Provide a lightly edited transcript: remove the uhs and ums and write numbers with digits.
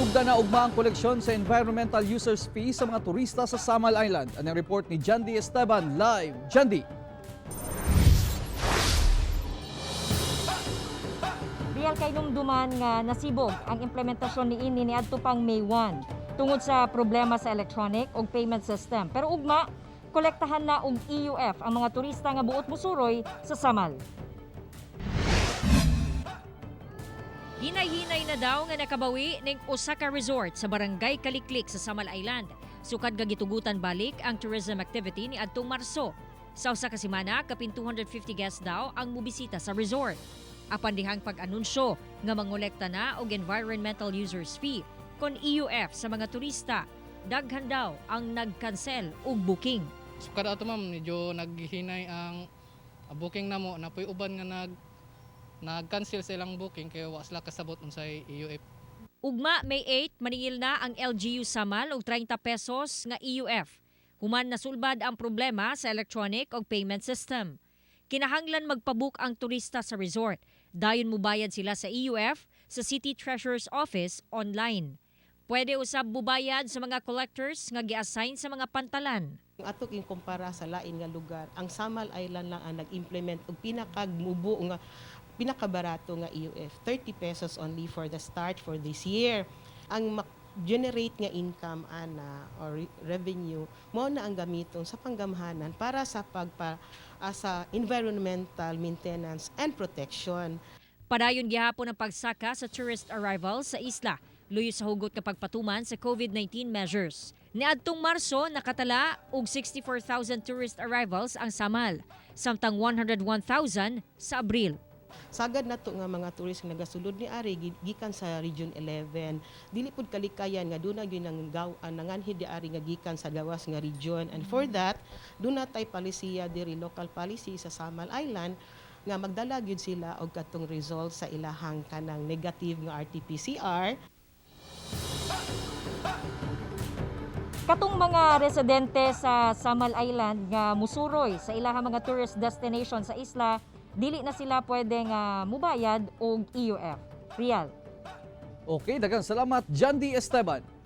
Sugda na ugma ang koleksyon sa environmental users fee sa mga turista sa Samal Island. Ang report ni Jandy Esteban live. Jandy. Real kay numduman nga nasibog ang implementasyon niini niadto pang May 1 tungod sa problema sa electronic ug payment system. Pero ugma, kolektahan na og EUF ang mga turista nga buot musuroy sa Samal. Hinay-hinay na daw nga nakabawi ning usa ka resort sa Barangay Kaliklik sa Samal Island. Sukad nga gitugutan balik ang tourism activity ni adtong Marso. Sa usa ka semana, kapin 250 guests daw ang mobisita sa resort. Apan dihang pag-anunsyo nga mangolekta na og environmental users fee kon EUF sa mga turista, daghan daw ang nag-cancel og booking. So kada ato, ma'am, medyo naghinay ang booking namo napoy uban nga nag-cancel sa ilang booking kay wa sila kasabot unsay EUF. Ugma May 8, maningil na ang LGU Samal og 30 pesos nga EUF. Human nasulbad ang problema sa electronic og payment system. Kinahanglan magpabook ang turista sa resort. Dayon mubayad sila sa EUF sa City Treasurer's Office online. Pwede usab bubayad sa mga collectors nga gi-assign sa mga pantalan. Ang ato kumpara sa lain nga lugar, ang Samal Island lang ang nag-implement og pinakagmubo nga pinakabarato nga EUF, 30 pesos only for the start for this year. Ang generate nga income ana or revenue mo na ang gamiton sa panggamhanan para sa pagpa sa environmental maintenance and protection. Padayon gihapon ang pagsaka sa tourist arrivals sa isla, luyo sa hugot nga pagpatuman sa COVID-19 measures. Niadtong Marso, nakatala og 64,000 tourist arrivals ang Samal, samtang 101,000 sa Abril. Sagad nato nga mga tourist nga nagasulod ni ari gikan sa Region 11. Dili pud kalikayan nga duna gyud nang gaw nanganhid di ari nga gikan sa gawas nga region. And for that, duna tay palisiya diri, local policy sa Samal Island nga magdala gyud sila og katong result sa ilahang kanang negative nga RT-PCR. Katong mga residente sa Samal Island nga musuroy sa ilahang mga tourist destination sa isla, dili na sila pwede nga mubayad og EUF. Real. Okay, daghang salamat, Jandy Esteban.